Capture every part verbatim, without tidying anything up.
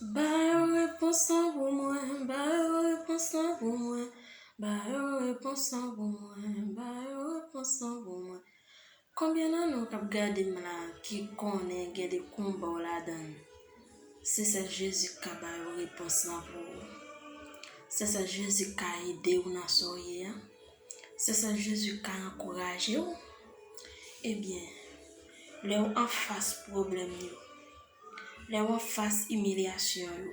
Ba yo repons lan pou mwen, ba yo repons lan pou mwen, ba yo repons lan pou mwen, ba yo repons lan pou mwen. Konbyen nan nou k ap gade m la ki konnen gen de konba w ladan l? Se sèl Jezi k ka ba yo repons lan pou ou. Se sèl Jezi k ka ede w nan sa w ye a. Se sèl Jezi k ka ankouraje w. Ebyen, lè w anfas pwoblèm yo, lè w anfas imilyasyon yo,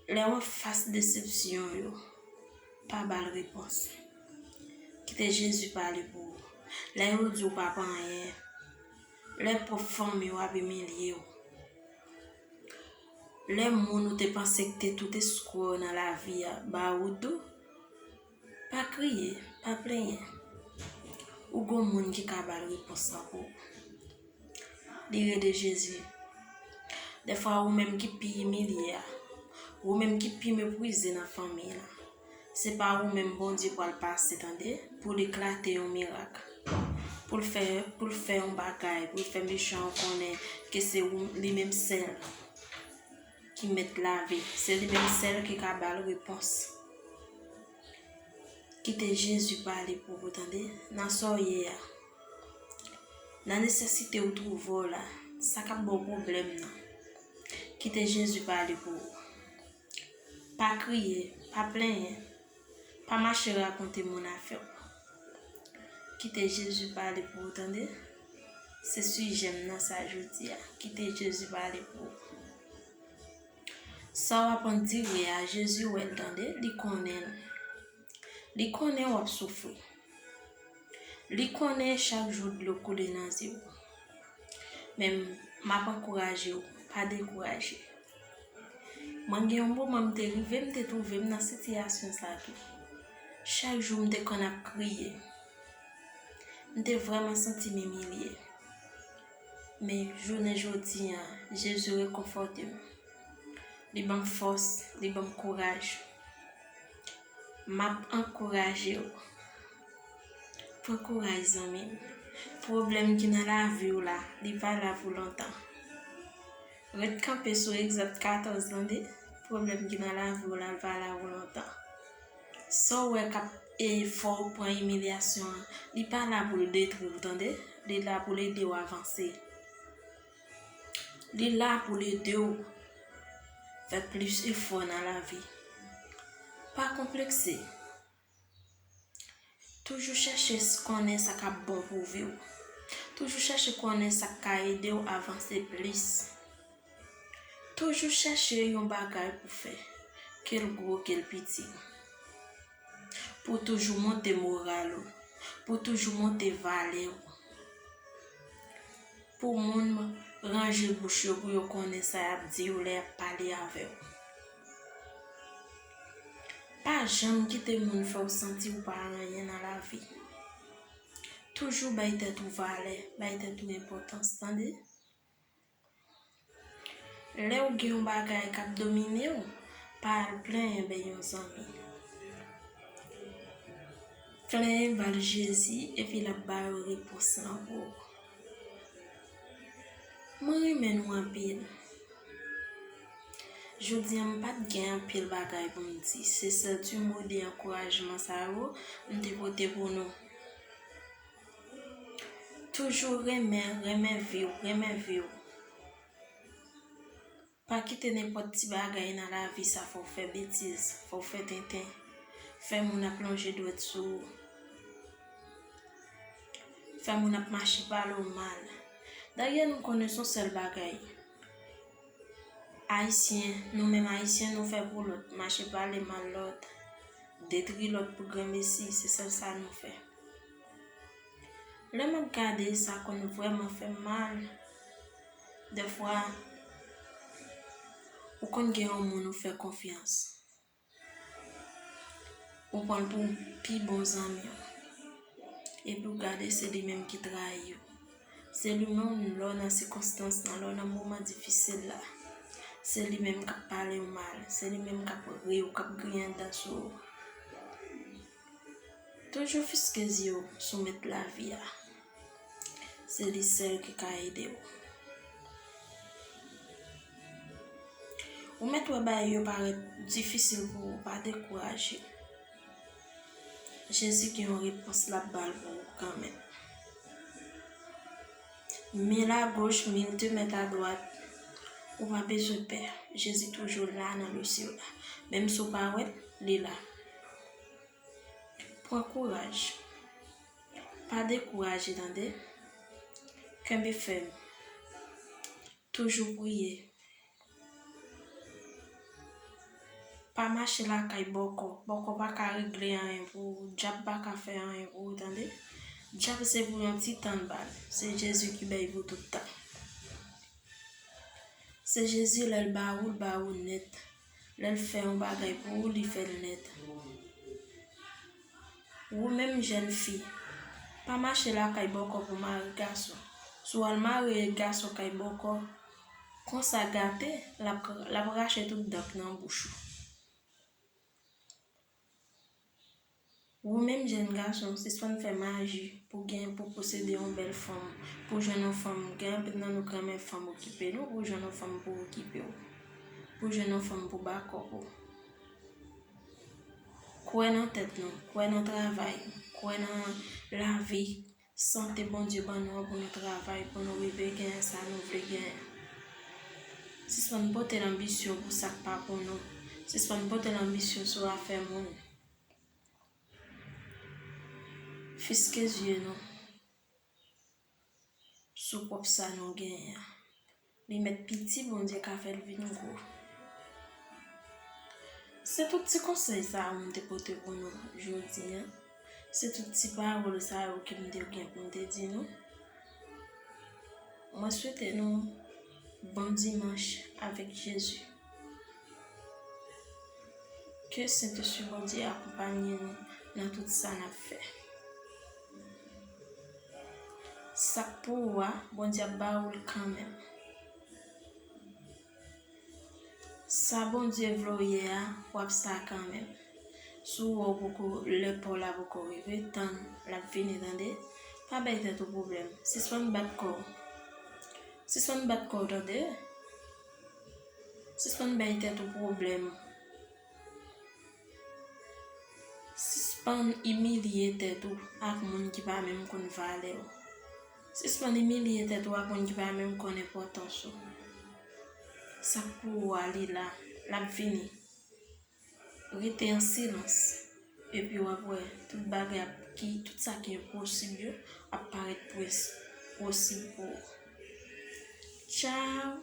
lè w anfas desepsyon yo, pa ba l repons. Kite Jezi pale pou ou. Lè yo di w pa pa anyen, lè pwòp fanmi w ap imilye w, lè moun ou te panse ki te tout eskwo nan lavi a ba ou do, pa kriye, pa plenyen. Ou gon moun ki ka ba l repons lan pou ou. Li rele Jezi. Dèfwa ou menm ki pi imilye a, ou menm ki pi meprize nan fanmi la, se pa ou menm Bondye pral pase, tande, pou l eklate yon mirak. Pou l fè, pou l fè yon bagay, pou l fè mechan an konnen ke se ou, li menm sèl ki mèt lavi. Se li menm sèl ki ka ba l repons. Kite Jezi pale pou ou, tande, nan sa w ye a. Nan nesesite ou twouve w la, sa k ap ba w pwoblèm nan. Kite Jezi pale pou ou. Pa kriye, pa plenyen, pa mache rakonte moun afè w. Kite Jezi pale pou ou, tande. Se sijè m nan sa jodi a. Kite Jezi pale pou ou. Sa w ap andire a, Jezi wè l, tande, li konnen l. Li konnen w ap soufri. Li konnen chak jou dlo koule nan zye w. Men m ap ankouraje w, pa dekouraje. Mwen gen yon moman m te rive, m te twouve m nan sitiyasyon sa tou. Chak jou m te konn ap kriye. M te vrèman santi m imilye. Men jounen jodi a, Jezi rekonfòte m. Li ban m fòs, li ban m kouraj. M ap ankouraje w. Pran kouraj, zanmi m. Pwoblèm ki nan lavi w la, li pa la pou lontan. Ret kanpe sou egzanp katòz lan, tande. Pwoblèm ki nan lavi w la, li pa la pou lontan. Sa w wè k ap, e, fè w pran imilyasyon an, li pa la pou l detwi w, tande. Li la pou l ede w avanse. Li la pou l ede w fè plis efò nan lavi. Pa konplekse. Toujou chèche s-, konnen sa k ap bon pou vi w. Toujou chèche konnen sa k ka ede w avanse plis. Toujou chèche yon bagay pou fè, ke l gwo, ke l piti. Pou toujou monte moral ou, pou toujou monte valè ou. Pou moun ranje bouch yo pou yo konnen sa y ap di w lè y ap pale avè w. Pa janm kite moun fè w santi w pa anyen nan lavi. Toujou bay tèt ou valè, bay tèt ou enpòtans, tande? Lè w gen yon bagay k ap domine w, pa al plenyen bay yon zanmi. Plenyen ba l Jezi, epi l ap ba yo repons lan pou ou. Mwen renmen nou anpil. Jodi a, m pa t gen anpil bagay pou m di. Se sèl ti mo de ankourajman sa yo m te pote pou nou. Toujou renmen, renmen vi w, renmen vi w. Pa kite nenpòt ti bagay nan lavi sa fè w fè betiz, fè w fè tenten, fè moun ap lonje dwèt sou ou, fè moun ap mache pale w mal. Dayè, nou konnen se yon sèl bagay Ayisyen, nou menm Ayisyen, nou fè pou lòt, mache pale mal lòt, detwi lòt pou granmesi, se sèl sa nou fè. Lè m ap gade, sa konn vrèman fè m mal. Dèfwa, ou konn gen yon moun ou fè konfyans. Ou pran l pou pi bon zanmi w. Epi w gade se li menm ki trayi w. Se li menm lè w nan sikonstans lan, lè w nan moman difisil la. Se li menm k ap pale w mal. Se li menm k ap ri w, k ap griyen dan sou ou. Toujou fiske zye w sou Mèt lavi a. Se li sèl ki ka ede w. Ou mèt wè bagay yo parèt difisil pou ou, pa dekouraje. Jezi gen yon repons l ap ba l pou ou kanmenm. Men lagoch, men de mèt adwat, ou pa bezwen pè. Jezi toujou la nan dosye w la. Menm si w pa wè l, li la. Pran kouraj. Pa dekouraje, tande. Kenbe fèm. Toujou priye. Pa mache lakay bòkò. Bòkò pa ka regle anyen pou ou. Dyab pa ka fè anyen pou ou, tande. Dyab se pou yon ti tan l ba l. Se Jezi ki bay pou tout tan. Se Jezi, lè l ba ou, l ba ou nèt. Lè l fè yon bagay pou ou, li fè l nèt. Ou menm jèn fi, pa mache lakay bòkò pou mare gason. Si w al mare gason kay bòkò, konsa gate, l ap, l ap rache tout dan k nan bouch ou. Ou menm jèn gason, sispann fè maji pou gen, pou posede yon bèl fanm, pou jwenn yon fanm. Gen anpil nan nou k renmen fanm okipe nou, pou jwenn yon fanm pou okipe w, pou jwenn yon fanm pou ba kòb ou. Kwè nan tèt nou, kwè nan travay, kwè nan lavi, sante Bondye ban nou an pou nou travay, pou nou rive genyen sa nou vle genyen. Sispann pote lanbisyon pou sa k pa pou nou. Sispann pote lanbisyon sou afè moun. Fiske zye nou sou pwòp sa nou genyen an. Li mèt piti, Bondye ka fè l vin gwo. Se tout ti konsèy sa a m te pote pou nou jodi a. Se tout ti pawòl sa yo ke m te gen pou m te di nou. Mwen swete nou bon dimanch avèk Jezi. Ke Sentespri Bondye akonpanye nou nan tout sa n ap fè. Sa k pou ou a, Bondye ap ba ou l kanmenm. Sa Bondye vle w ye a, w ap sa kanmenm. Si w wè w poko, lè pa w la poko rive, tann, l ap vini, tande. Pa bay tèt ou pwoblèm. Sispann bat kò w. Sispann bat kò w, tande. Sispann bay tèt ou pwoblèm. Sispann imilye tèt ou ak moun ki pa menm konn valè w. Sispann imilye tèt ou ak moun ki pa menm konn enpòtans ou. Sa k pou ou a, li la, l ap vini. Rete an silans, epi w ap wè tout bagay ap, ki, tout sa ki enposib yo ap parèt pwes-, posib pou ou. Tchaw!